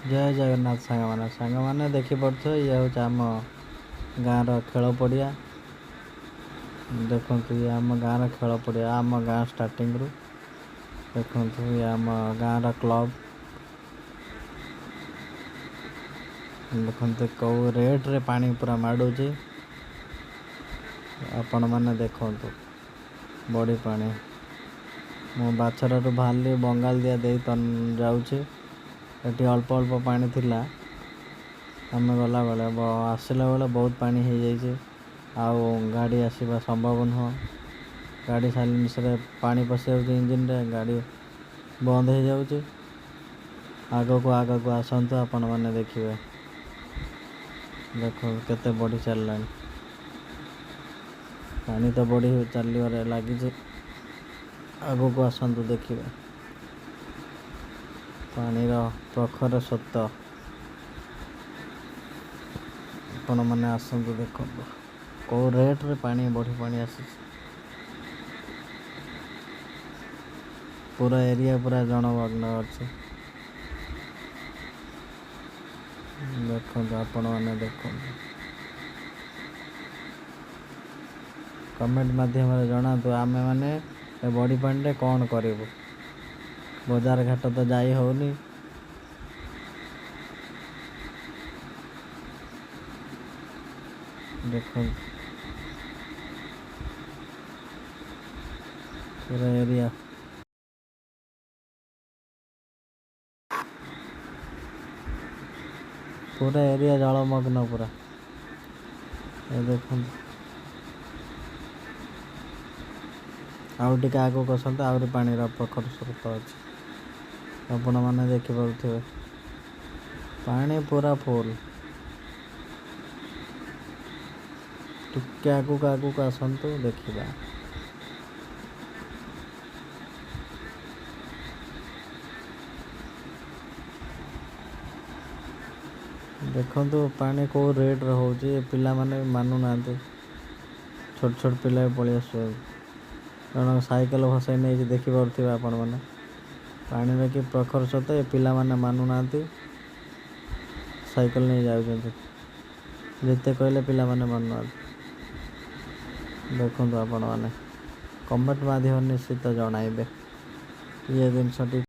ଜୟ ଜଗନ୍ନାଥ ସାଙ୍ଗମାନେ। ସାଙ୍ଗମାନେ, ଦେଖିପାରୁଥିବେ, ଇଏ ହେଉଛି ଆମ ଗାଁର ଖେଳ ପଡ଼ିଆ। ଦେଖନ୍ତୁ, ଇଏ ଆମ ଗାଁର ଖେଳ ପଡ଼ିଆ, ଆମ ଗାଁ ଷ୍ଟାର୍ଟିଂରୁ। ଦେଖନ୍ତୁ, ଇଏ ଆମ ଗାଁର କ୍ଲବ୍। ଦେଖନ୍ତୁ, କେଉଁ ରେଟ୍ରେ ପାଣି ପୁରା ମାଡ଼ୁଛି। ଆପଣମାନେ ଦେଖନ୍ତୁ ବଢ଼ି ପାଣି। ମୁଁ ବାଛରାରୁ ବାହାରିଲି, ବଙ୍ଗାଳ ଦିଆ ଦେଇ ଯାଉଛି। ଏଠି ଅଳ୍ପ ଅଳ୍ପ ପାଣି ଥିଲା ଆମେ ଗଲାବେଳେ। ଆସିଲା ବେଳେ ବହୁତ ପାଣି ହେଇଯାଇଛି, ଆଉ ଗାଡ଼ି ଆସିବା ସମ୍ଭବ ନୁହଁ। ଗାଡ଼ି ସାଇଲେନ୍ସରେ ପାଣି ପଶିଯାଉଛି, ଇଞ୍ଜିନରେ, ଗାଡ଼ି ବନ୍ଦ ହେଇଯାଉଛି। ଆଗକୁ ଆଗକୁ ଆସନ୍ତୁ, ଆପଣମାନେ ଦେଖିବେ। ଦେଖ, କେତେ ବଢ଼ି ଚାଲିଲାଣି ପାଣି। ତ ବଢ଼ି ଚାଲିବାରେ ଲାଗିଛି। ଆଗକୁ ଆସନ୍ତୁ, ଦେଖିବେ ପାଣିର ପ୍ରଖର ସ୍ରୋତ। ଆପଣମାନେ ଆସନ୍ତୁ, ଦେଖନ୍ତୁ କେଉଁ ରେଟ୍ରେ ପାଣି, ବଢ଼ି ପାଣି ଆସିଛି। ପୁରା ଏରିଆ ପୁରା ଜଳମଗ୍ନ ଅଛି। ଦେଖନ୍ତୁ, ଆପଣମାନେ ଦେଖନ୍ତୁ, କମେଣ୍ଟ ମାଧ୍ୟମରେ ଜଣାନ୍ତୁ, ଆମେମାନେ ଏ ବଢ଼ି ପାଣିରେ କ'ଣ କରିବୁ? ବଜାର ଘାଟ ତ ଯାଇ ହେଉନି। ଦେଖନ୍ତୁ ପୁରା ଏରିଆ, ପୁରା ଏରିଆ ଜଳମଗ୍ନ ପୁରା। ଏ ଦେଖନ୍ତୁ, ଆଉ ଟିକେ ଆଗକୁ ଆସନ୍ତୁ, ଆହୁରି ପାଣିର ପ୍ରଖର ସ୍ରୋତ ଅଛି। ଆପଣମାନେ ଦେଖିପାରୁଥିବେ, ପାଣି ପୁରା ଫୁଲ୍। ଟିକେ ଆଗକୁ ଆଗକୁ ଆସନ୍ତୁ, ଦେଖିବା। ଦେଖନ୍ତୁ ପାଣି କେଉଁ ରେଟ୍ରେ ହେଉଛି। ପିଲାମାନେ ବି ମାନୁନାହାନ୍ତି, ଛୋଟ ଛୋଟ ପିଲା ବି ପଳେଇ ଆସୁଛନ୍ତି। ଜଣକ ସାଇକେଲ ଭସାଇ ନେଇଛି, ଦେଖିପାରୁଥିବେ ଆପଣମାନେ ପାଣିର କି ପ୍ରଖର ସ୍ରୋତ। ଏ ପିଲାମାନେ ମାନୁନାହାନ୍ତି, ସାଇକେଲ ନେଇ ଯାଉଛନ୍ତି। ଯେତେ କହିଲେ ପିଲାମାନେ ମାନୁନାହାନ୍ତି। ଦେଖନ୍ତୁ, ଆପଣମାନେ କମେଣ୍ଟ ମାଧ୍ୟମରେ ନିଶ୍ଚିତ ଜଣାଇବେ ଇଏ ଜିନିଷଟି।